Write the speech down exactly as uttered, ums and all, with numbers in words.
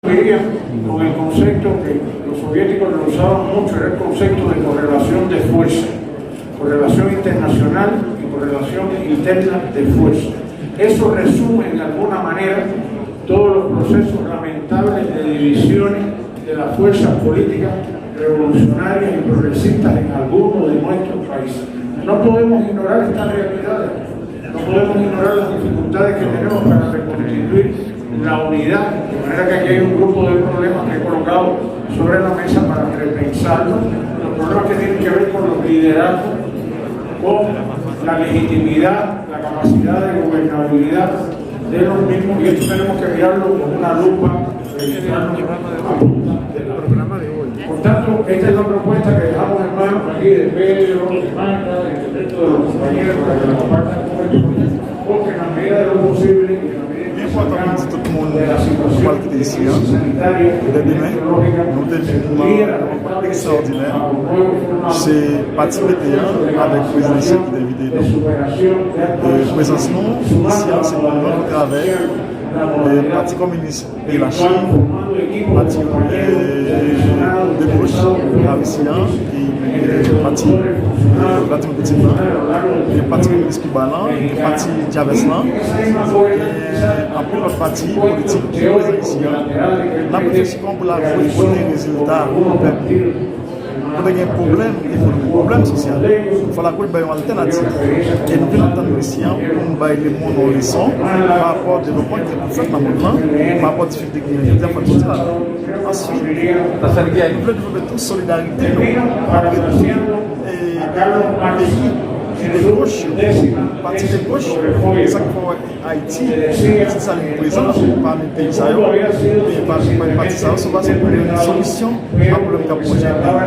Con el concepto que los soviéticos lo usaban mucho, era el concepto de correlación de fuerza, correlación internacional y correlación interna de fuerza. Eso resume de alguna manera todos los procesos lamentables de divisiones de las fuerzas políticas revolucionarias y progresistas en algunos de nuestros países. No podemos ignorar estas realidades, no podemos ignorar las dificultades que tenemos para reconstituir la unidad, de manera que aquí hay un grupo de problemas que he colocado sobre la mesa para repensarlo, los problemas que tienen que ver con los liderazgos, con la legitimidad, la capacidad de gobernabilidad de los mismos, y esto tenemos que mirarlo con una lupa, revisarlo a punta de lápiz. Por tanto, esta es la propuesta que dejamos en manos aquí de Pedro, de Magda, del resto de los compañeros para que la compartan con el público, porque en la medida de lo posible y en la medida en que salgamos de la situación crisis sanitaria y epidemiológica, se pudiera establecer bajo nuevos formatos de superación de la crisis. Prezans nou isi a se pou nou rankontre avèk pati kominis peyi Lachin, pati de goch Larisi a, pati Vladimir Putin nan, pati kominis Kiba lan, pati Chavez lan, anpil lòt pati politik ki prezan isi a. N ap reflechi kòman pou lagwòch pote rezilta pou pèp. Nou te gen pwoblèm ekonomik, pwoblèm sosyal. Fò lagwòch bay yon altènativ. E nou vin antann nou isi a pou nou bay lemonn yon leson pa rapò devlopman ki te pou fèt nan mond lan, pa rapò difikilte ki genyen jodi a, fò n soti ladan. Answit, nou vle devlope tou solidarite nou antre tout peyi ki de goch yo, pati de goch yo. Sa k fè w wè Ayiti, Desalin prezan pami peyi sa yo, e pami pati sa yo, se yon fason pou jwenn solisyon a pwoblèm k ap pwoze peyi.